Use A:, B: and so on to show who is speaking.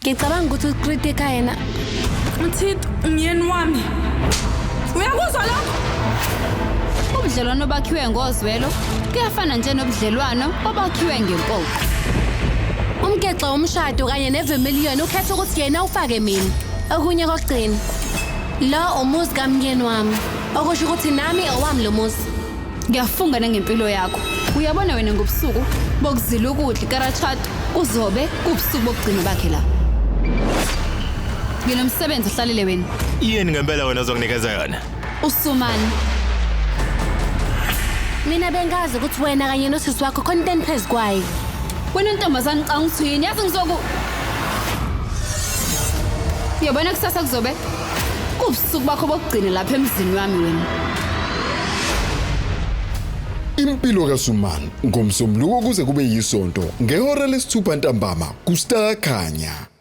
A: Ngicabanga ukuthi uKritika yena
B: Uthixo umyeni wami. Uyakuzwa lokho?
C: Ubudlelwano obakhiwe ngozwelo kuyafana nje nobudlelwano obakhiwe ngempoqo.
A: Umgexo womshado kanye nevermillion ukhetha ukuthi yena ufake mina. Okunye kokugcina. Lo umuzi kamyeni wami. Okusho ukuthi nami owami lo muzi.
C: Ngiyafunga nangempilo yakho. Uyabona wena ngobusuku bokuzila ukudla ikarachatu kuzobe kubusuku bokugcina bakhe la. Nginomsebenzi ohlalele wena.
D: Yini ngempela wena ozonginikeza yona?
C: Usumani.
A: Mina bengazi ukuthi wena kanye nosisi wakho khona into eniphezu kwayo.
C: Wena ntombazane ucanga ukuthi yini yazi ngizoku Uyabona kusasa kuzobe kubusuku bakho bokugcina lapha emzini wami wena.
E: Impilo kaSuman ngomsombuluko kuze kube yisonto ngehora lesithupha ntambama kuStar Khanya.